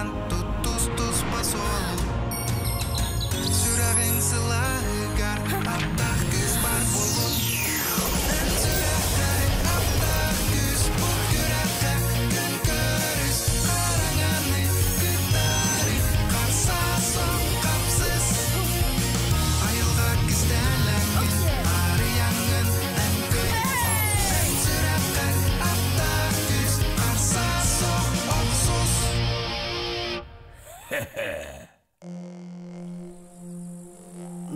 Тулуурдаан туттус туспа суолу Сүрэҕиҥ сылааһыгар Аптаах күүс баар буоллун Эн сүрэххэр аптаах күүс Бу күрэххэ күн көрүс Хараҥаны кыттаары Харса сон хапсыс Айылҕа кистэлэҥин Арыйаҥҥын эн кый Эн сүрэххэр аптаах күүс Харса суох охсус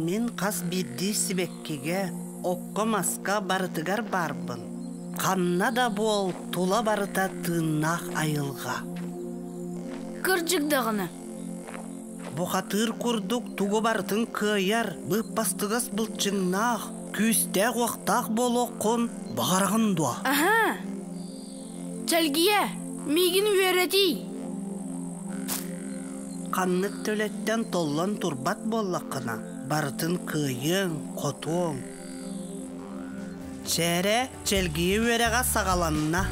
Мин хас биирдии сибэккигэ, окко-маска барытыгар баарбын. Ханна да буол, тула барыта тыыннаах айылҕа. Кырдьык даҕаны. Бухатыыр курдук тугу барытын кыайар, быыппастыгас былчыҥнаах, күүстээх-уохтаах буолуоххун баҕараҕын дуо? Аһаа! Чэлгийэ, миигин үөрэтий! Ханнык төлөттөн толлон турбат буоллаххына, барытын кыайыаҥ, хотуоҥ. Чээрэ, чэлгийэ үөрэҕэ саҕаланна.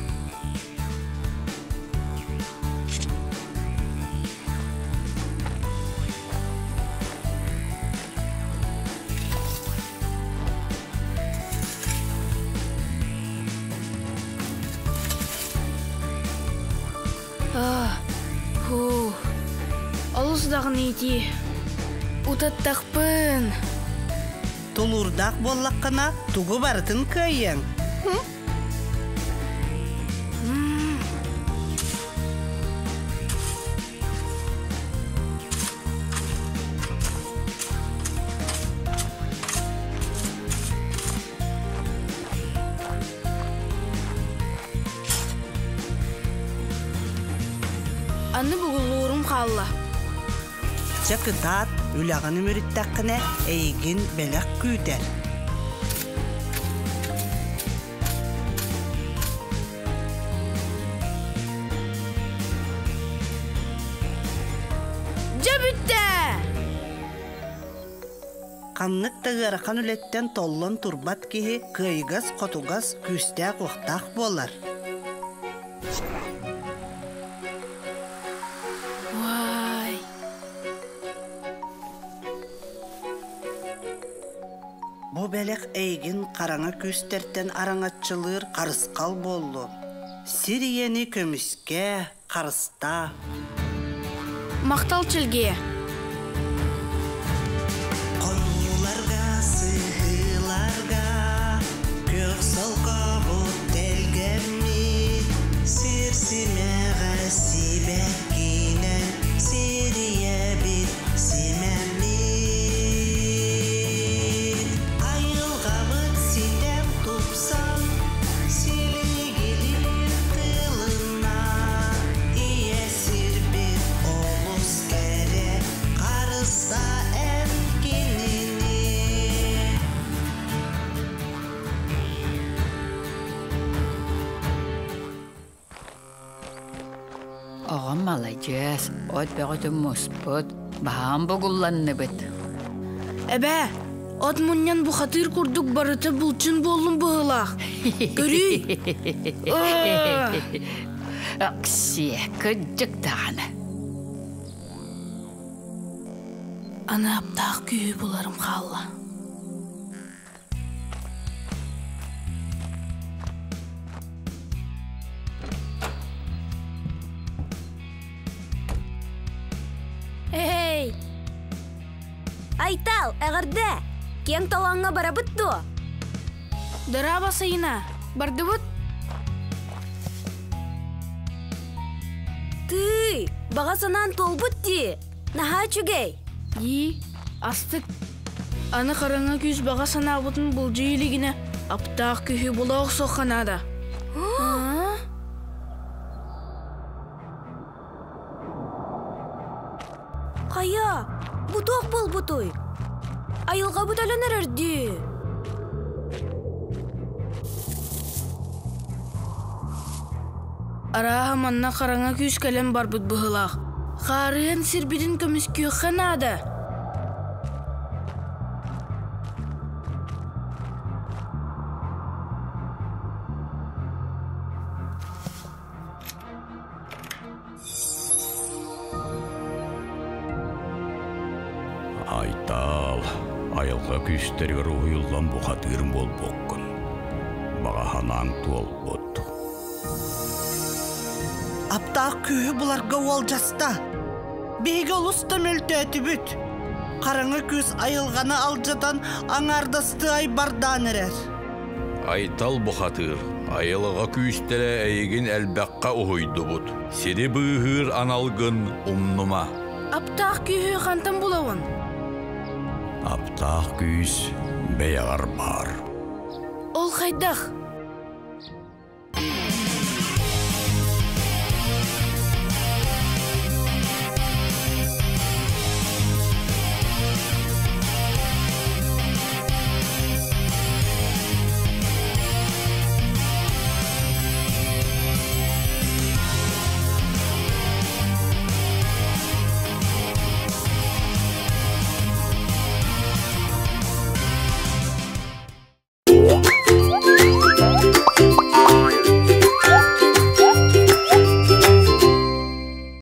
Фу, олус даҕаны итии. Утаттахпын. Тулуурдаах буоллаххына, тугу барытын кыайыаҥ. Аны бугуллуурум хаалла. Чэ кытаат, үлэҕин үмүрүттэххинэ, эйигин бэлэх күүтэр. Дьэ бүттэ! Ханнык да ыарахан үлэттэн толлон турбат киһи кыайыгас-хотугас, күүстээх-уохтаах буолар. Уай! Бу бэлэх эйигин хараҥа күүстэртэн араҥаччылыыр харысхал буоллун. Сир ийэни көмүскээ, харыстаа. Махтал Чэлгиэ. Хонууларга, сыһыыларга күөх солкобут тэлгэммит, сир симэҕэ сибэккинэн сирийэбит симэммит. Айылҕабыт ситэн тупсан, силигилиир тылына, ийэ сирбит олус кэрэ, харыста эн кинини. Оҕом маладьыас, от бөҕөтүн муспут, баһаам бугулланныбыт. Эбээ, от мунньан бухатыыр курдук барыта булчун буоллум быһыылаах. Көрүүй! Оксиэ, кырдьык даҕаны. Аны аптаах күүһү буларым хаалла. Эй! Айтал, эҕэрдэ! Киэҥ толооҥҥо барабыт дуо? Дорообо, Сайына! Бардыбыт? Тыый, баҕа санаан туолбут дии! Наһаа үчүгэй! Дии, астык. Аны хараҥа күүс баҕа санаабытын былдьыы илигинэ, аптаах күүһү була охсуохха наада. Хайа, бу туох буолбутуй? Айылҕабыт өлөн эрэр дии. Арааһа манна хараҥа күүс кэлэн барбыт быһыылаах. Хаарыан сирбитин көмүскүөххэ наада. Айтаал, айылҕа күүстэригэр уһуйуллан бухатыыр буолбуккун. Баҕа санааҥ туолбут. Аптаах күүһү буларга уолдьаста. Биһиги олус да мөлтөөтүбүт. Хараҥа күүс айылҕаны алдьатан аҥаардастыы айбардаан эрэр. Айтал бухатыыр, айылҕа күүстэрэ эйигин элбэххэ уһуйдубут. Сири быыһыыр аналгын умнума. Аптаах күүһү хантан булабын? Аптаах күүс бэйэҕэр баар. Ол хайдах?